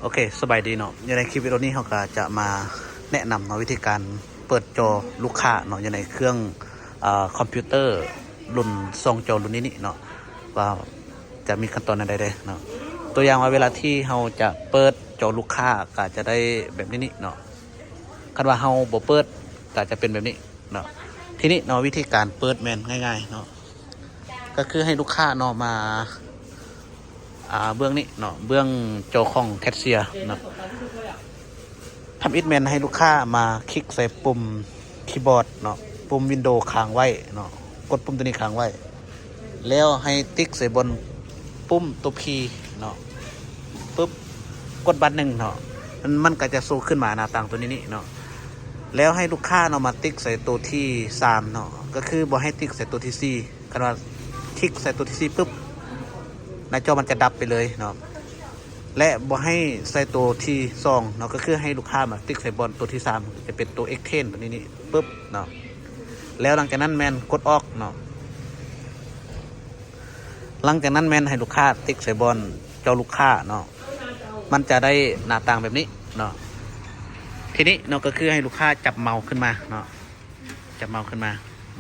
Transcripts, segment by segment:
ໂອເຄ ສະບາຍດີເນາະ. ຢູ່ໃນຄລິບວິດີໂອນີ້ ເຮົາກໍຈະມາແນະນຳເນາະ ວິທີການເປີດຈໍລູກຄ້າເນາະ ຢູ່ໃນເຄື່ອງ ເອີ ຄອມພິວເຕີລຸ້ນສອງຈໍລຸ້ນນີ້ເນາະ ວ່າຈະມີຂັ້ນຕອນແນວໃດແດ່ເນາະ. ຕົວຢ່າງວ່າ ເວລາທີ່ເຮົາຈະເປີດຈໍລູກຄ້າ ກໍຈະໄດ້ແບບນີ້ເນາະ. ຄັນວ່າເຮົາບໍ່ເປີດ ກໍຈະເປັນແບບນີ້ເນາະ. ທີນີ້ເນາະ ວິທີການເປີດແມ່ນງ່າຍໆເນາະ ກໍຄືໃຫ້ລູກຄ້າເນາະ ມາ ອ່າ ເບື້ອງນີ້ເນາະ ເບື້ອງຈໍຂອງແຄຊເຊຍເນາະ. ທຳອິດແມ່ນໃຫ້ລູກຄ້າມາຄລິກໃສ່ປຸ່ມຄີບອດເນາະ ປຸ່ມວິນໂດຄ້າງໄວ້ເນາະ ກົດປຸ່ມຕົວນີ້ຄ້າງໄວ້ ແລ້ວໃຫ້ຕິກໃສ່ບ່ອນປຸ່ມຕົວພີເນາະ ປຶບ ກົດບາດໜຶ່ງເນາະ ມັນ ມັນກໍຈະໂຊຂຶ້ນມາໜ້າຕ່າງຕົວນີ້ນີ້ເນາະ. ແລ້ວໃຫ້ລູກຄ້າເນາະ ມາຕິກໃສ່ຕົວທີສາມເນາະ ກໍຄືບໍ່ໃຫ້ຕິກໃສ່ຕົວທີສີ່. ຄັນວ່າຕິກໃສ່ຕົວທີສີ່ປຶບ ໜ້າຈໍມັນຈະດັບໄປເລີຍເນາະ ແລະ ບໍ່ໃຫ້ໃສ່ຕົວທີສອງເນາະ ກໍຄືໃຫ້ລູກຄ້າມາຕິກໃສ່ບ່ອນຕົວທີສາມ ຈະເປັນຕົວເອັກເທນຕົວນີ້ນີ້ປຶບເນາະ. ແລ້ວຫຼັງຈາກນັ້ນແມ່ນກົດອອກເນາະ. ຫຼັງຈາກນັ້ນແມ່ນໃຫ້ລູກຄ້າຕິກໃສ່ບ່ອນຈໍລູກຄ້າເນາະ ມັນຈະໄດ້ໜ້າຕ່າງແບບນີ້ເນາະ. ທີນີ້ເນາະ ກໍຄືໃຫ້ລູກຄ້າຈັບເມົາຂຶ້ນມາເນາະ ຈັບເມົາຂຶ້ນມາ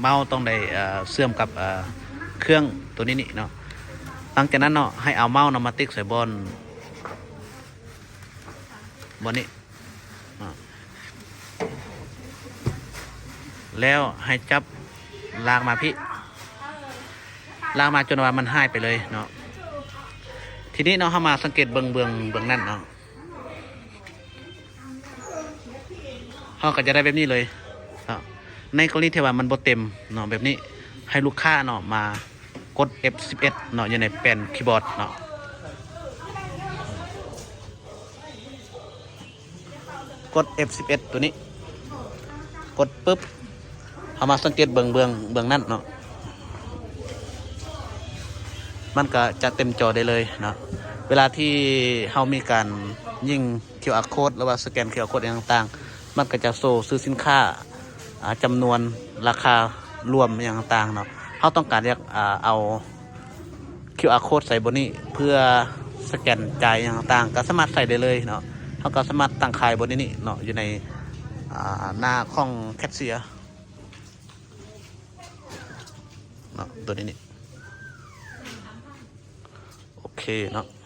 ເມົາຕ້ອງໄດ້ ເອີ ເຊື່ອມກັບ ເອີ ເຄື່ອງຕົວນີ້ນີ້ເນາະ. ຫຼັງຈາກນັ້ນເນາະ ໃຫ້ເອົາເມົາເນາະ ມາຕິກໃສ່ບ່ອນ ບ່ອນນີ້ເນາະ ແລ້ວໃຫ້ຈັບລາກມາພີ້ ລາກມາຈົນວ່າມັນຫາຍໄປເລີຍເນາະ. ທີນີ້ເນາະ ເຮົາມາສັງເກດເບິ່ງເບື້ອງ ເບື້ອງນັ້ນເນາະ ເຮົາກໍຈະໄດ້ແບບນີ້ເລີຍເນາະ. ໃນກໍລະນີທີ່ວ່າມັນບໍ່ເຕັມເນາະ ແບບນີ້ ໃຫ້ລູກຄ້າເນາະ ມາກົດເອັຟສິບເອັດເນາະ ຢູ່ໃນແປ້ນຄີບອດເນາະ ກົດເອັຟສິບເອັດຕົວນີ້ ກົດປຶບ ເຮົາມາສັງເກດເບິ່ງເບື້ອງ ເບື້ອງນັ້ນເນາະ ມັນກໍຈະເຕັມຈໍໄດ້ເລີຍເນາະ. ເວລາທີ່ເຮົາມີການຍິງຄິວອາໂຄດ ຫຼືວ່າສະແກນຄິວອາໂຄດຫຍັງຕ່າງໆ ມັນກໍຈະໂຊຊື່ສິນຄ້າ ອ່າ ຈຳນວນ ລາຄາລວມຫຍັງຕ່າງໆເນາະ. ເຮົາຕ້ອງການຢາກ ອ່າ ເອົາຄິວອາໂຄດໃສ່ບ່ອນນີ້ ເພື່ອສະແກນຈ່າຍຫຍັງຕ່າງໆ ກໍສາມາດໃສ່ໄດ້ເລີຍເນາະ. ເຮົາກໍສາມາດຕັ້ງຂາຍບ່ອນນີ້ເນາະ ຢູ່ໃນ ອ່າ ໜ້າຂອງແຄຊເຊຍເນາະ ຕົວນີ້ນີ້ ໂອເຄເນາະ.